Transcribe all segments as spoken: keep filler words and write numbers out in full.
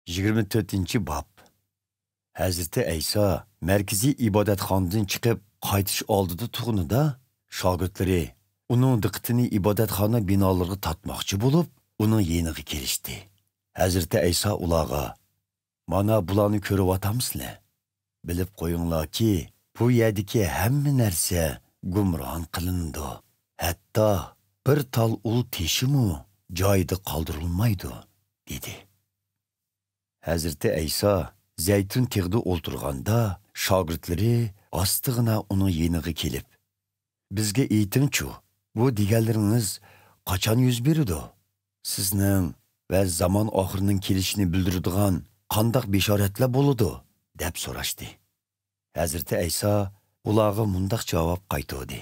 يىگىرمە تۆتىنچى باب. ھەزرىتى ئەيسا مەركىزىي ئىبادەتخانىدىن چىقىپ قايتىش ئالدىدا تۇرغىنىدا، شاگىرتلىرى ئۇنىڭ دىققىتىنى ئىبادەتخانا بىنالىرىغا تارتماقچى بولۇپ، ئۇنىڭ يېنىغا كېلىشتى. ھەزرىتى ئەيسا ئۇلارغا، «مانا بۇلارنى كۆرۈۋاتامسىلەر؟ بىلىپ قويۇڭلاركى، بۇ يەردىكى ھەممە نەرسە گۇمران قىلىنىدۇ. ھەتتا بىر تال ئۇل تېشىمۇ جايىدا قالدۇرۇلمايدۇ» دېدى. ھەزرىتى ئەيسا زەيتۇن تېغىدا ئولتۇرغاندا، شاگىرتلىرى ئاستىغىنا ئۇنىڭ يېنىغا كېلىپ، «بىزگە ئېيتىڭچۇ، بۇ دېگەنلىرىڭىز قاچان يۈز بېرىدۇ؟ سىزنىڭ ۋە زامان ئاخىرىنىڭ كېلىشىنى بىلدۈرىدىغان قانداق بېشارەتلەر بولىدۇ؟» دەپ سوراشتى. ھەزرىتى ئەيسا ئۇلارغا مۇنداق جاۋاب قايتۇردى: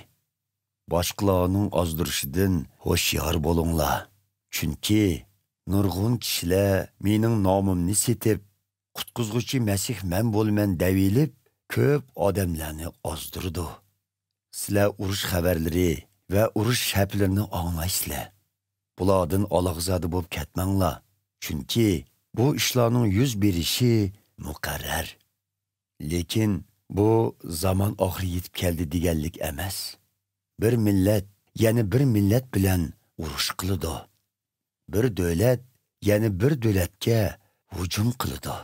«باشقىلارنىڭ ئازدۇرۇشىدىن ھوشيار بولۇڭلار. چۈنكى نۇرغۇن كىشىلەر مېنىڭ نامىمنى سېتىپ، قۇتقۇزغۇچى مەسىھ مەن بولىمەن دەۋېلىپ، كۆپ ئادەملەرنى ئازدۇرىدۇ. سىلەر ئۇرۇش خەۋەرلىرى ۋە ئۇرۇش شەپىلىرىنى ئاڭلايسىلەر. بۇلاردىن ئالاھزادە بولۇپ كەتمەڭلار، چۈنكى بۇ ئىشلارنىڭ يۈز بېرىشى مۇقەررەر. لېكىن بۇ زامان ئاخىرى يېتىپ كەلدى دېگەنلىك ئەمەس. بىر مىللەت يەنە بىر مىللەت بىلەن ئۇرۇش قىلىدۇ. بىر دۆلەت يەنە بىر دۆلەتكە ھۇجۇم قىلىدۇ.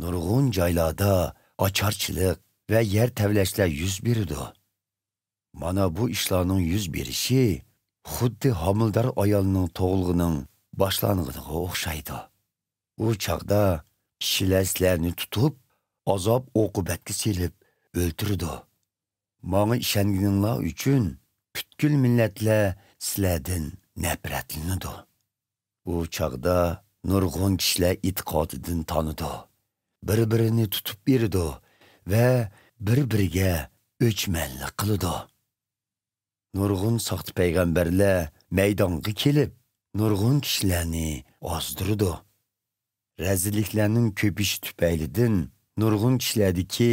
نۇرغۇن جايلاردا ئاچارچىلىق ۋە يەر تەۋرەشلەر يۈز بېرىدۇ. مانا بۇ ئىشلارنىڭ يۈز بېرىشى خۇددى ھامىلىدار ئايالنىڭ تۇغۇلغىنىڭ باشلانغىنىغا ئوخشايدۇ. ئۇ چاغدا كىشىلەر سىلەرنى تۇتۇپ، ئازاب-ئوقۇبەتكە سېلىپ ئۆلتۈرىدۇ. ماڭا ئىشەنگىنىڭلار ئۈچۈن پۈتكۈل مىللەتلەر سىلەردىن نەپرەتلىنىدۇ. ئۇ چاغدا نۇرغۇن كىشىلەر ئېتىقادىدىن تانىدۇ، بىر-بىرىنى تۇتۇپ بېرىدۇ ۋە بىر-بىرىگە ئۆچمەنلىك قىلىدۇ. نۇرغۇن ساختا پەيغەمبەرلەر مەيدانغا كېلىپ، نۇرغۇن كىشىلەرنى ئازدۇرىدۇ. رەزىللىكلەرنىڭ كۆپىيىشى تۈپەيلىدىن نۇرغۇن كىشىلەردىكى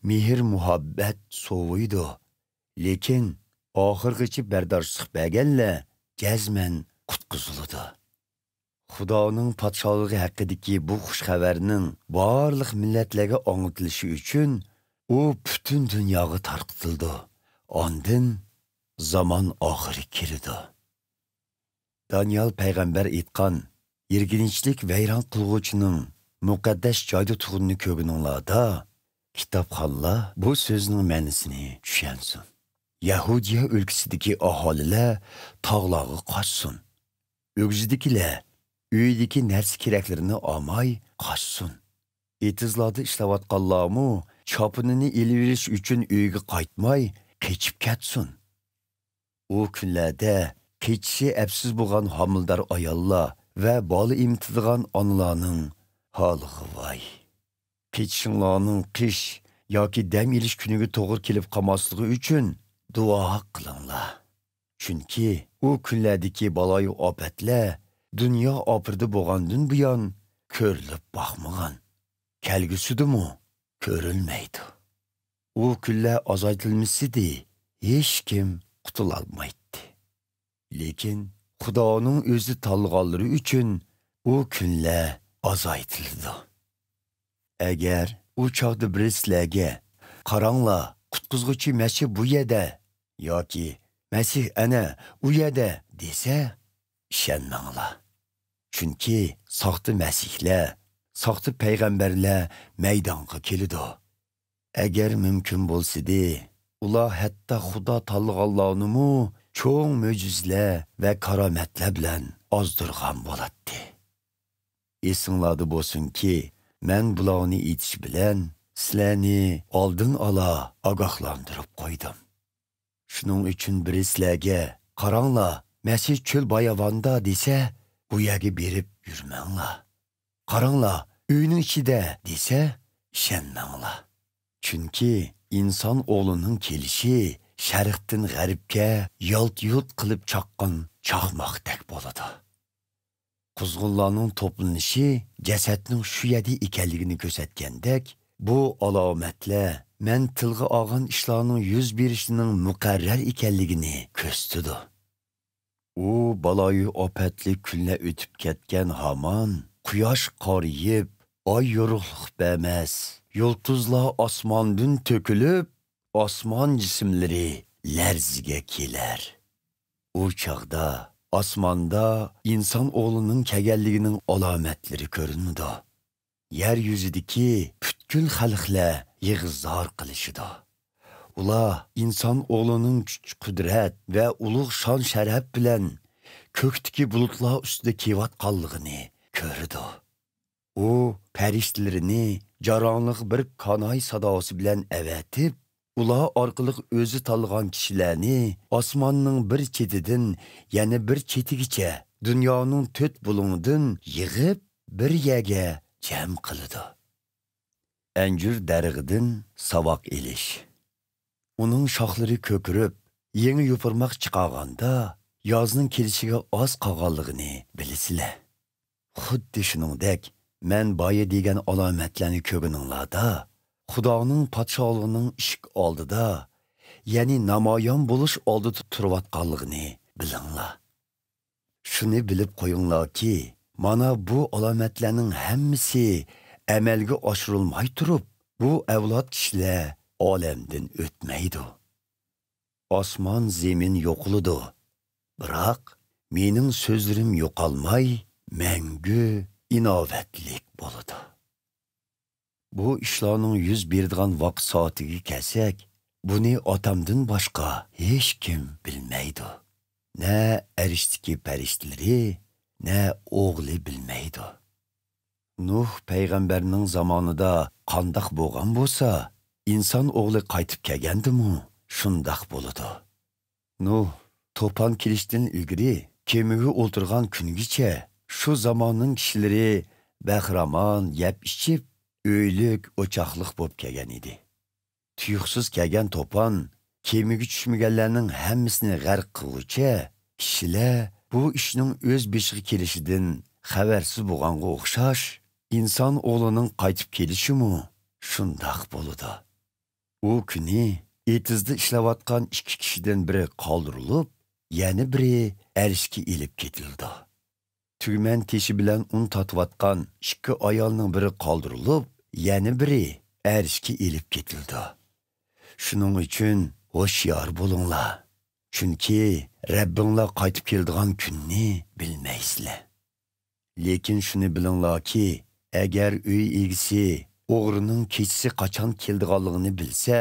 مېھىر-مۇھەببەت سوۋۇيدۇ. لېكىن ئاخىرغىچە بەرداشلىق بەرگەنلەر جەزمەن قۇتقۇزۇلىدۇ. خۇدانىڭ پادىشاھلىقى ھەققىدىكى بۇ خۇش خەۋەرنىڭ بارلىق مىللەتلەرگە ئاڭلىتىلىشى ئۈچۈن ئۇ پۈتۈن دۇنياغا تارقىتىلىدۇ. ئاندىن زامان ئاخىرى كېلىدۇ. دانىيال پەيغەمبەر ئېيتقان، يىرگىنچلىك ۋەيران قىلغۇچىنىڭ مۇقەددەس جايدا تۇرغىنىنى كۆرگىنىڭلاردا، كىتابخانلار بۇ سۆزنىڭ مەنىسىنى چۈشەنسۇن. يەھۇدىيە ئۆلكىسىدىكى ئاھالىلەر تاغلارغا قاچسۇن. ئۆگزىدىكىلەر ئۆيىدىكى نەرسە-كېرەكلىرىنى ئالماي قاچسۇن. ئېتىزلاردا ئىشلەۋاتقانلارمۇ چاپىنىنى ئېلىۋېلىش ئۈچۈن ئۆيىگە قايتماي قېچىپ كەتسۇن. ئۇ كۈنلەردە قېچىشى ئەپسىز بولغان ھامىلىدار ئاياللار ۋە بالا ئېمىتىدىغان ئانىلارنىڭ ھالىغا ۋاي! قېچىشىڭلارنىڭ قىش ياكى دەم ئېلىش كۈنىگە توغرا كېلىپ قالماسلىقى ئۈچۈن دۇئا قىلىڭلار. چۈنكى ئۇ كۈنلەردىكى بالايىئاپەتلەر دۇنيا ئاپىرىدە بولغاندىن بۇيان كۆرۈلۈپ باقمىغان، كەلگۈسىدىمۇ كۆرۈلمەيدۇ. ئۇ كۈنلەر ئازايتىلمىسىدى، ھېچكىم قۇتۇلالمايتتى. لېكىن خۇدانىڭ ئۆزى تاللىغانلىرى ئۈچۈن ئۇ كۈنلەر ئازايتىلىدۇ. ئەگەر ئۇ چاغدا بىرى سىلەرگە، «قاراڭلار، قۇتقۇزغۇچى مەسىھ بۇ يەردە» ياكى «مەسىھ ئەنە ئۇ يەردە» دېسە، ئىشەنمەڭلار. چۈنكى ساختا مەسىھلەر، ساختا پەيغەمبەرلەر مەيدانغا كېلىدۇ. ئەگەر مۇمكىن بولسىدى، ئۇلار ھەتتا خۇدا تاللىغانلارنىمۇ چوڭ مۆجىزىلەر ۋە كارامەتلەر بىلەن ئازدۇرغان بولاتتى. ئېسىڭلاردا بولسۇنكى، مەن بۇلارنى ئېيتىش بىلەن سىلەرنى ئالدىن ئالا ئاگاھلاندۇرۇپ قويدۇم. شۇنىڭ ئۈچۈن بىرى سىلەرگە، «قاراڭلار، مەسىھ چۆل باياۋاندا» دېسە، بۇ يەرگە بېرىپ يۈرمەڭلار. «قاراڭلار، ئۆينىڭ ئىچىدە» دېسە، ئىشەنمەڭلار. چۈنكى ئىنسان ئوغلىنىڭ كېلىشى شەرقتىن غەربكە يالت-يۇلت قىلىپ چاققان چاقماقتەك بولىدۇ. قۇزغۇنلارنىڭ توپلىنىشى جەسەتنىڭ شۇ يەردە ئىكەنلىكىنى كۆرسەتكەندەك، بۇ ئالامەتلەر مەن تىلغا ئالغان ئىشلارنىڭ يۈز بېرىشىنىڭ مۇقەررەر ئىكەنلىكىنى كۆرسىتىدۇ. ئۇ بالايىئاپەتلىك كۈنلەر ئۆتۈپ كەتكەن ھامان قۇياش قارىيىپ، ئاي يورۇقلۇق بەرمەس، يۇلتۇزلار ئاسماندىن تۆكۈلۈپ، ئاسمان جىسىملىرى لەرزىگە كېلەر. ئۇ چاغدا ئاسماندا ئىنسان ئوغلىنىڭ كەلگەنلىكىنىڭ ئالامەتلىرى كۆرۈنىدۇ. يەر يۈزىدىكى پۈتكۈل خەلقلەر يىغا-زار قىلىشىدۇ. ئۇلار ئىنسان ئوغلىنىڭ كۈچ-قۇدرەت ۋە ئۇلۇغ شان-شەرەپ بىلەن كۆكتىكى بۇلۇتلار ئۈستىدە كېلىۋاتقانلىقىنى كۆرىدۇ. ئۇ پەرىشتىلىرىنى جاراڭلىق بىر كاناي ساداسى بىلەن ئەۋەتىپ، ئۇلار ئارقىلىق ئۆزى تاللىغان كىشىلەرنى ئاسماننىڭ بىر چېتىدىن يەنە بىر چېتىگىچە دۇنيانىڭ تۆت بۇلۇڭىدىن يىغىپ، بىر يەرگە جەم قىلىدۇ. ئەنجۈر دەرىخىدىن ساۋاق ئېلىش. ئۇنىڭ شاخلىرى كۆكىرىپ، يېڭى يوپۇرماق چىقارغاندا، يازنىڭ كېلىشىگە ئاز قالغانلىقىنى بىلىسىلەر. خۇددى شۇنىڭدەك، مەن بايا دېگەن ئالامەتلەرنى كۆرگىنىڭلاردا، خۇدانىڭ پادىشاھلىقىنىڭ ئىشىك ئالدىدا، يەنى نامايان بولۇش ئالدىدا تۇرۇۋاتقانلىقىنى بىلىڭلار. شۇنى بىلىپ قويۇڭلاركى، مانا بۇ ئالامەتلەرنىڭ ھەممىسى ئەمەلگە ئاشۇرۇلماي تۇرۇپ، بۇ ئەۋلاد كىشىلەر ئالەمدىن ئۆتمەيدۇ. ئاسمان، زېمىن يوقىلىدۇ، بىراق مېنىڭ سۆزلىرىم يوقالماي، مەڭگۈ ئىناۋەتلىك بولىدۇ. بۇ ئىشلارنىڭ يۈز بېرىدىغان ۋاقىت سائىتىگە كەلسەك، بۇنى ئاتامدىن باشقا ھېچكىم بىلمەيدۇ. نە ئەرشتىكى پەرىشتىلىرى، نە ئوغلى بىلمەيدۇ. نۇھ پەيغەمبەرنىڭ زامانىدا قانداق بولغان بولسا، ئىنسان ئوغلى قايتىپ كەلگەندىمۇ شۇنداق بولىدۇ. نۇھ توپان كېلىشتىن ئىلگىرى كېمىگە ئولتۇرغان كۈنگىچە شۇ زاماننىڭ كىشىلىرى بەخىرامان يەپ-ئىچىپ، ئۆيلۈك-ئوچاقلىق بولۇپ كەلگەن ئىدى. تۇيۇقسىز كەلگەن توپان كېمىگە چۈشمىگەنلەرنىڭ ھەممىسىنى غەرق قىلغۇچە، كىشىلەر بۇ ئىشنىڭ ئۆز بېشىغا كېلىشىدىن خەۋەرسىز بولغانغا ئوخشاش، ئىنسان ئوغلىنىڭ قايتىپ كېلىشىمۇ شۇنداق بولىدۇ. ئۇ كۈنى ئېتىزدا ئىشلەۋاتقان ئىككى كىشىدىن بىرى قالدۇرۇلۇپ، يەنە بىرى ئەرشكە ئېلىپ كېتىلىدۇ. تۈگمەن تېشى بىلەن ئۇن تارتىۋاتقان ئىككى ئايالنىڭ بىرى قالدۇرۇلۇپ، يەنە بىرى ئەرشكە ئېلىپ كېتىلىدۇ. شۇنىڭ ئۈچۈن ھوشيار بولۇڭلار، چۈنكى رەببىڭلار قايتىپ كېلىدىغان كۈننى بىلمەيسىلەر. لېكىن شۇنى بىلىڭلاركى، ئەگەر ئۆي ئىگىسى ئوغرىنىڭ كېچىسى قاچان كېلىدىغانلىقىنى بىلسە،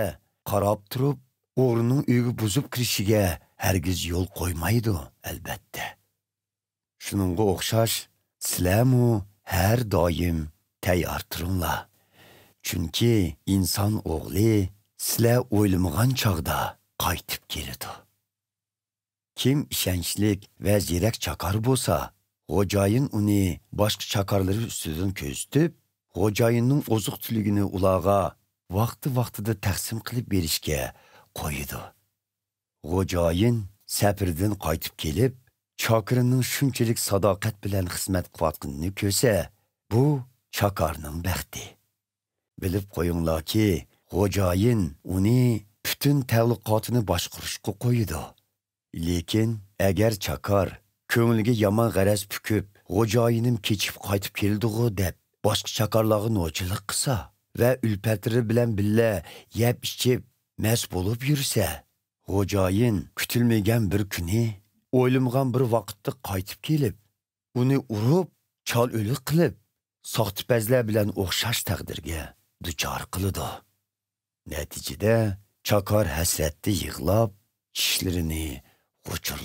قاراپ تۇرۇپ، ئوغرىنىڭ ئۆيگە بۇزۇپ كىرىشىگە ھەرگىز يول قويمايدۇ، ئەلبەتتە. شۇنىڭغا ئوخشاش، سىلەرمۇ ھەر دائىم تەييار تۇرۇڭلار. چۈنكى ئىنسان ئوغلى سىلەر ئويلىمىغان چاغدا قايتىپ كېلىدۇ. كىم ئىشەنچلىك ۋە زېرەك چاكار بولسا، خوجايىن ئۇنى باشقا چاكارلىرى ئۈستىدىن كۆزىتىپ، خوجايىننىڭ ئوزۇق-تۈلۈكىنى ئۇلارغا ۋاقتى-ۋاقتىدا تەقسىم قىلىپ بېرىشكە قويىدۇ. خوجايىن سەپىرىدىن قايتىپ كېلىپ، چاكىرىنىڭ شۇنچىلىك ساداقەت بىلەن خىزمەت قىلىۋاتقىنىنى كۆرسە، بۇ چاكارنىڭ بەختى. بىلىپ قويۇڭلاركى، خوجايىن ئۇنى پۈتۈن تەئەللۇقاتىنى باشقۇرۇشقا قويىدۇ. لېكىن ئەگەر چاكار كۆڭلىگە يامان غەرەز پۈكۈپ، «خوجايىنىم كېچىكىپ قايتىپ كېلىدىغۇ» دەپ، باشقا چاكارلارغا نوچىلىق قىلسا ۋە ئۈلپەتلىرى بىلەن بىللە يەپ-ئىچىپ، مەست بولۇپ يۈرسە، خوجايىن كۈتۈلمىگەن بىر كۈنى، ئويلىمىغان بىر ۋاقىتتا قايتىپ كېلىپ، ئۇنى ئۇرۇپ، چال ئۆلۈك قىلىپ، ساختىپەزلەر بىلەن ئوخشاش تەقدىرگە دۇچار قىلىدۇ. نەتىجىدە، چاكار ھەسرەتتە يىغلاپ، چىشلىرىنى غۇچۇر